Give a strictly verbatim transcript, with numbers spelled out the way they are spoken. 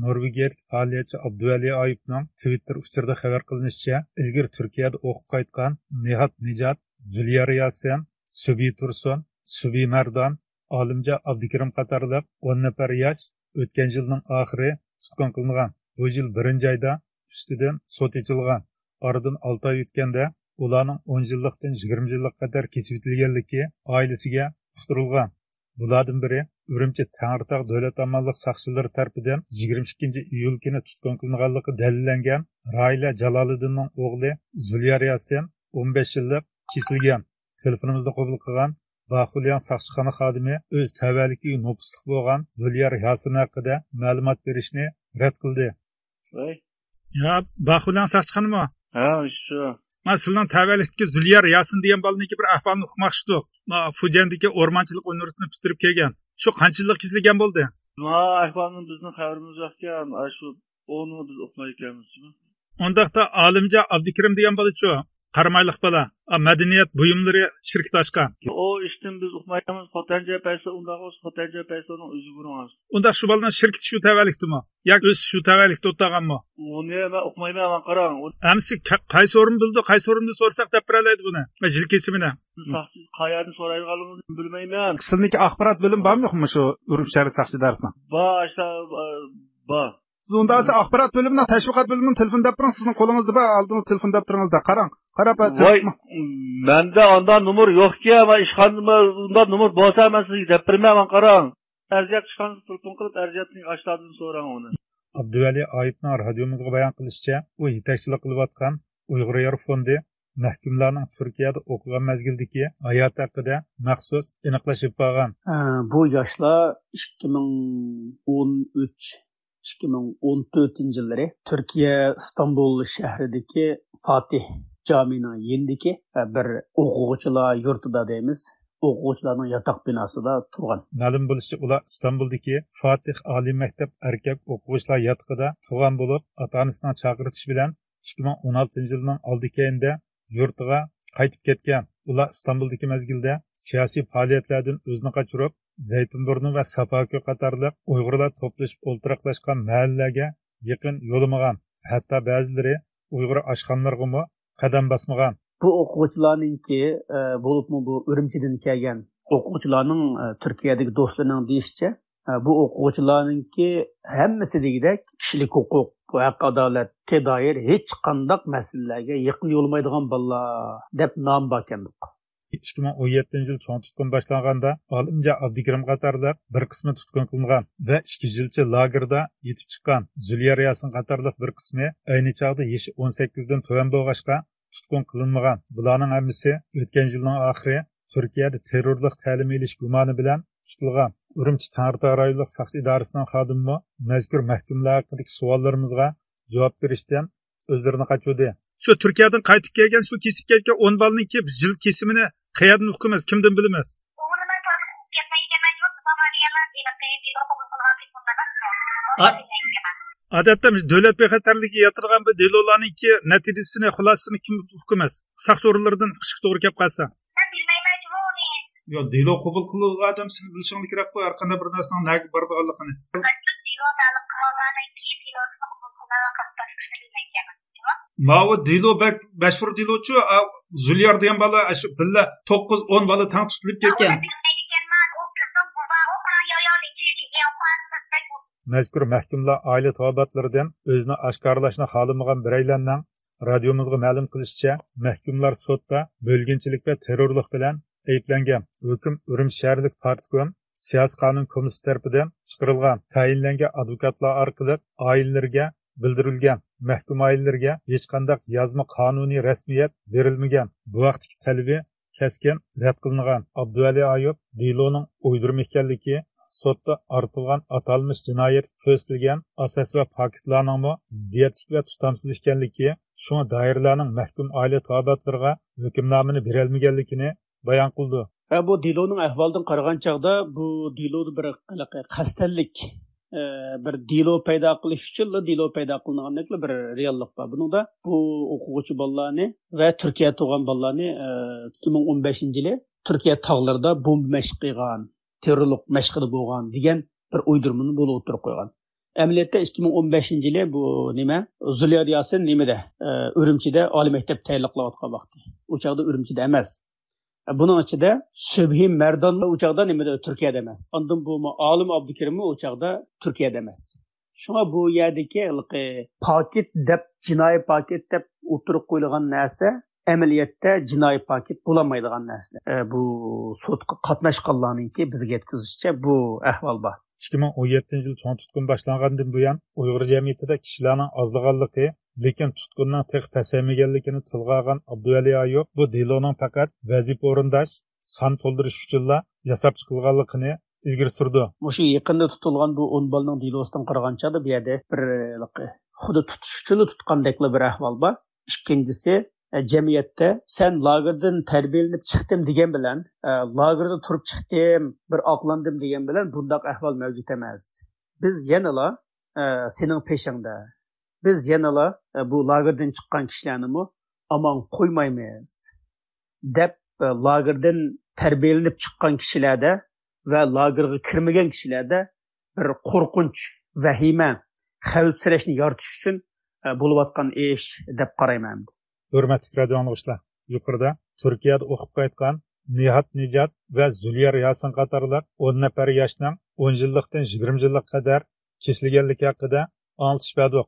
نورۋېگىيەدىكى پائالىيەتچى ئابدۇۋەلى ئايۇپنىڭ تىۋىتتېر ئۇچۇرىدا خەۋەر قىلىنىشىچە، ئىلگىرى تۈركىيەدە ئوقۇپ قايتقان نىھات نىجات، زۇليار ياسىن، سۈبى تۇرسۇن، سۈبى مەردان، ئالىمجان ئابدۇكېرىم قاتارلىق ئون نەپەر ياش ئۆتكەن يىلنىڭ ئاخىرى تۇتقۇن قىلىنغان. بۇ يىل بىرىنچى ئايدا ئۈستىدىن سوت ئېچىلغان. ئارىدىن ئالتە ئاي ئۆتكەندە، ئۇلارنىڭ ئون يىللىقتىن يىگىرمە يىللىققا قەدەر كېسىۋېتىلگەنلىكى ئائىلىسىگە ئۇقتۇرۇلغان. بۇلاردىن بىرى ئۈرۈمچى تەڭرىتاغ دۆلەت ئامانلىق ساقچىلىرى تەرىپىدىن يىگىرمە ئىككىنچى ئىيۇل كۈنى تۇتقۇن قىلىنغانلىقى دەلىللەنگەن راھىلە جالالىدىننىڭ ئوغلى زۇليار ياسىن، ئون بەش يىللىق، كېسىلگەن. تېلېفونىمىزنى قوبۇل قىلغان باخۇلياڭ ساقچىخانا خادىمى ئۆز تەۋەلىكىگە نوپۇسلۇق بولغان زۇليار ياسىن ھەققىدە مەلۇمات بېرىشنى رەت قىلدى. ۋەي. يا، باخۇلياڭ ساقچىخانىمۇ؟ ھە، شۇ. ما سىلىنىڭ تەۋەلىكتىكى زۇليار ياسىن دېگەن بالىنىڭكى بىر ئەھۋالىنى ئۇقماقچىدۇق. ما فۇجيەندىكى ئورمانچىلىق ئۇنىۋېرسىتېتىنى پۈتتۈرۈپ كەلگەن. شۇ قانچە يىللىق كېسىلگەن بولدى؟ ما ئەھۋالىنى بىزنىڭ خەۋىرىمىز يوقكەن. ئاشۇ ئۇنى بىز ئۇقمايدىكەنمىز. ئۇنداقتا ئالىمجان ئابدۇكېرىم دېگەن بالىچۇ؟ قارامايلىق بالا. ئا، مەدەنىيەت بۇيۇملىرى شىركىتى ئاچقان. ئۇ ئىشتىن بىز ئۇقمايمىز. خوتەنجە پەيسە ئۇنداق بولسا، خوتەنجە پەيسىنىڭ ئۆزى بۇرۇڭ. ئۇنداق شۇ بالىنىڭ شىركىتى شۇ تەۋەلىكتىمۇ؟ ياكى ئۆزى شۇ تەۋەلىكتە ئولتۇرغانمۇ؟ ئۇنى مەن ئۇقمايمەن، ماڭا قاراڭ. ئەمسە كە-، قايسى ئورۇن بىلىدۇ، قايسى ئورۇندا سورىساق دەپ بېرەلەيدۇ بۇنى؟ يىل كېسىمىنى. ساقچى قايەردىن سورايدىغانلىقىنى بىلمەيمەن. سىزنىڭكى ئاخبارات بۆلۈمى بارمۇ يوقمۇ شۇ ئۈرۈمچى شەھەر ساقچى ئىدارىسىنىڭ؟ بار، ئاشتا، بار. سىز ئۇنداق دېسە، ئاخبارات بۆلۈمىنىڭ، تەشۋىقات بۆلۈمىنىڭ تېلېفون دەپ بېرىڭ، سىزنىڭ قولىڭىزدا بار، ئالدىڭىز تېلېفون دەپ تۇرۇڭىزدا. قاراڭ، قاراپ، ۋاي، مەندە ئاندا نومۇر يوقكەن، مەن ئىشخانىدا ئۇنداق نومۇر بولسا، مەن سىزگە دەپ بېرىمەن، ماڭا قاراڭ. ئەرزىيەت ئىشخانىسىغا تېلېفون قىلىپ، ئەرزىيەتنىڭ ئاشلارىدىن سوراڭ ئۇنى. ئابدۇۋەلى ئايۇپنىڭ رادىيومىزغا بايان قىلىشىچە، ئۇ يېتەكچىلىك قىلىۋاتقان ئۇيغۇر يار فوندى مەھكۇملارنىڭ تۈركىيەدە ئوقۇغان مەزگىلدىكى ھاياتى ھەققىدە مەخسۇس ئېنىقلاش ئېلىپ بارغان. ئە، بۇ ياشلار ئىككى مىڭ ئون ئۈچ، ئىككى مىڭ ئون تۆتىنچى يىللىرى تۈركىيە ئىستانبۇل شەھىرىدىكى فاتىھ جامىنىڭ يېنىدىكى، ئە، بىر ئوقۇغۇچىلار يۇرتىدا دەيمىز، ئوقۇغۇچىلارنىڭ ياتاق بىناسىدا تۇرغان. مەلۇم بولۇشىچە، ئۇلار ئىستانبۇلدىكى فاتىھ ئالىي مەكتەپ ئەركەك ئوقۇغۇچىلار ياتىقىدا تۇرغان بولۇپ، ئاتا-ئانىسىنىڭ چاقىرتىشى بىلەن ئىككى مىڭ ئون ئالتىنچى يىلنىڭ ئالدى كەينىدە يۇرتىغا قايتىپ كەتكەن. ئۇلار ئىستانبۇلدىكى مەزگىلدە سىياسىي پائالىيەتلەردىن ئۆزىنى قاچۇرۇپ، زەيتىنبۇرنۇ ۋە ساپاكۆل قاتارلىق ئۇيغۇرلار توپلىشىپ ئولتۇراقلاشقان مەھەللىلەرگە يېقىن يولىمىغان، ھەتتا بەزىلىرى ئۇيغۇر ئاشخانىلىرىغىمۇ قەدەم باسمىغان. بۇ ئوقۇغۇچىلارنىڭكى، ئە، بولۇپمۇ بۇ ئۈرۈمچىدىن كەلگەن ئوقۇغۇچىلارنىڭ، ئە، تۈركىيەدىكى دوستلىرىنىڭ دېيىشىچە، ئە، بۇ ئوقۇغۇچىلارنىڭكى ھەممىسى دېگۈدەك كىشىلىك ھوقۇق، بۇ ھەق ئادالەتكە دائىر ھېچقانداق مەسىلىلەرگە يېقىن يولىمايدىغان بالىلار دەپ نام باركەن. ئىككى مىڭ ئون يەتتىنچى يىل چوڭ تۇتقۇن باشلانغاندا، ئالىمجان ئابدۇكېرىم قاتارلىق بىر قىسمى تۇتقۇن قىلىنغان ۋە ئىككى يىلچە لاگېردا يېتىپ چىققان زۇليار ياسىن قاتارلىق بىر قىسمى ئەينى چاغدا يېشى ئون سەككىزدىن تۆۋەن بولغاچقا، تۇتقۇن قىلىنمىغان. بۇلارنىڭ ھەممىسى ئۆتكەن يىلنىڭ ئاخىرى تۈركىيەدە تېررورلۇق تەلىمى ئېلىش گۇمانى بىلەن تۇتۇلغان. ئۈرۈمچى تەڭرىتاغ رايونلۇق ساقچى ئىدارىسىنىڭ خادىمىمۇ مەزكۇر مەھكۇملار ھەققىدىكى سوئاللىرىمىزغا جاۋاب بېرىشتىن ئۆزلىرىنى قاچۇردى. شۇ تۈركىيەدىن قايتىپ كەلگەن، شۇ كېسىپ كەتكەن ئون بالىنىڭكى يىل كېسىمىنى قەيەردىن ئۇقىمىز، كىمدىن بىلىمىز؟ ئادەتتە دۆلەت بىخەتەرلىكىگە ياتىدىغان بۇ دېلولارنىڭكى نەتىجىسىنى، خۇلاسىسىنى كىم ئۇقىمىز؟ ساقچى ئورۇنلىرىدىن ئۇقۇشقا توغرا كېلىپ قالسا. يا، دېلو قوبۇل قىلىدىغان ئادەم سىز بىلىشىڭىز كېرەكقۇ، ھەر قانداق بىر نەرسىنىڭ نەگە بارىدىغانلىقىنى. ماۋۇ دېلو بەك مەشھۇر دېلوچۇ، ئا، زۇليار دېگەن بالا، شۇ بىللە توققۇز، ئون بالا تەڭ تۇتۇلۇپ كەتكەن. مەزكۇر مەھكۇملار ئائىلە تاۋابىئاتلىرىدىن ئۆزىنى ئاشكارىلاشنى خالىمىغان بىرەيلەننىڭ رادىيومىزغا مەلۇم قىلىشىچە، مەھكۇملار سوتتا بۆلگۈنچىلىك ۋە تېررورلۇق بىلەن ئەيىبلەنگەن. ھۆكۈم ئۈرۈمچى شەھەرلىك پارتكوم سىياسىي قانۇن كومىتېتى تەرىپىدىن چىقىرىلغان، تەيىنلەنگەن ئادۋوكاتلار ئارقىلىق ئائىلىلىرىگە بىلدۈرۈلگەن. مەھكۇم ئائىلىلىرىگە ھېچقانداق يازما قانۇنىي رەسمىيەت بېرىلمىگەن. بۇ ھەقتىكى تەلىپى كەسكىن رەت قىلىنغان. ئابدۇۋەلى ئايۇپ دېلونىڭ ئويدۇرما ئىكەنلىكى، سوتتا ئارتىلغان ئاتالمىش جىنايەت كۆرسىتىلگەن ئاساس ۋە پاكىتلارنىڭمۇ زىددىيەتلىك ۋە تۇتامسىز ئىكەنلىكى، شۇڭا دائىرىلەرنىڭ مەھكۇم ئائىلە تاۋابىئاتلىرىغا ھۆكۈمنامىنى بېرەلمىگەنلىكىنى بايان قىلىدۇ. ھە، بۇ دېلونىڭ ئەھۋالىدىن قارىغان چاغدا، بۇ دېلودا بىر ھېلىقى قەستەنلىك، ئە، بىر دېلو پەيدا قىلىش ئۈچۈنلا دېلو پەيدا قىلىنغاندەكلا بىر رېئاللىق بار. بۇنىڭدا بۇ ئوقۇغۇچى بالىلارنى ۋە تۈركىيەدە تۇغان بالىلارنى، ئە، ئىككى مىڭ ئون بەشىنچى يىلى تۈركىيە تاغلىرىدا بومبا مەشىق قىلغان، تېررورلۇق مەشىقىدە بولغان دېگەن بىر ئويدۇرمىنى بۇلا ئوتتۇرىغا قويغان. ئەمەلىيەتتە ئىككى مىڭ ئون بەشىنچى يىلى بۇ نېمە، زۇليار ياسىن نېمىدە، ئە، ئۈرۈمچىدە ئالىي مەكتەپ تەييارلىقلاۋاتقان ۋاقتى. ئۇ چاغدا ئۈرۈمچىدە ئەمەس. ئە، بۇنىڭ ئىچىدە سۆبھى مەردان ئۇ چاغدا نېمىدە، تۈركىيەدە ئەمەس. ئاندىن بۇ ئالىم ئابدۇكېرىممۇ ئۇ چاغدا تۈركىيەدە ئەمەس. شۇڭا بۇ يەردىكى ھېلىقى پاكىت دەپ، جىنايى پاكىت دەپ ئوتتۇرىغا قويۇلغان نەرسە ئەمەلىيەتتە جىنايى پاكىت بولالمايدىغان نەرسىلەر. ئە، بۇ سوتقا قاتناشقانلارنىڭكى بىزگە يەتكۈزۈشىچە بۇ ئەھۋال بار. ئىككى مىڭ ئون يەتتىنچى يىل چوڭ تۇتقۇن باشلانغاندىن بۇيان، ئۇيغۇر جەمئىيىتىدە كىشىلەرنىڭ ئازلىغانلىقى، لېكىن تۇتقۇننىڭ تېخى پەسەيمىگەنلىكىنى تىلغا ئالغان ئابدۇۋەلى ئايۇپ بۇ دېلونىڭ پەقەت ۋەزىپە ئورۇنداش، سان تولدۇرۇش ئۈچۈنلا ياساپ چىقىلغانلىقىنى ئىلگىرى سۈرىدۇ. مۇشۇ يېقىندا تۇتۇلغان بۇ ئون بالىنىڭ دېلوسىدىن قارىغان چاغدا، بۇ يەردە بىر، خۇددى تۇتۇش ئۈچۈنلا تۇتقاندەكلا بىر ئەھۋال بار. ئىككىنچىسى، ئە، جەمئىيەتتە سەن لاگېردىن تەربىيەلىنىپ چىقتىم دېگەن بىلەن، ئە، لاگېردا تۇرۇپ چىقتىم، بىر ئاقلاندىم دېگەن بىلەن بۇنداق ئەھۋال مەۋجۇت ئەمەس. بىز يەنىلا، ئە، سېنىڭ پېشىڭدا. بىز يەنىلا، ئە، بۇ لاگېردىن چىققان كىشىلەرنىمۇ ئامان قويمايمىز، دەپ، ئە، لاگېردىن تەربىيەلىنىپ چىققان كىشىلەردە ۋە لاگېرغا كىرمىگەن كىشىلەردە بىر قورقۇنچ، ۋەھىمە، خەۋپسىرەشنى يارىتىش ئۈچۈن، ئە، بولۇۋاتقان ئىش دەپ قارايمەن ئەمدى. ھۆرمەتلىك رادىئو ئاڭلىغۇچىلار، يۇقىرىدا تۈركىيەدە ئوقۇپ قايتقان نىھات نىجات ۋە زۇليار ياسىن قاتارلىق ئون نەپەر ياشنىڭ ئون يىللىقتىن يىگىرمە يىللىققا قەدەر كېسىلگەنلىكى ھەققىدە ئاڭلىتىش بەردۇق.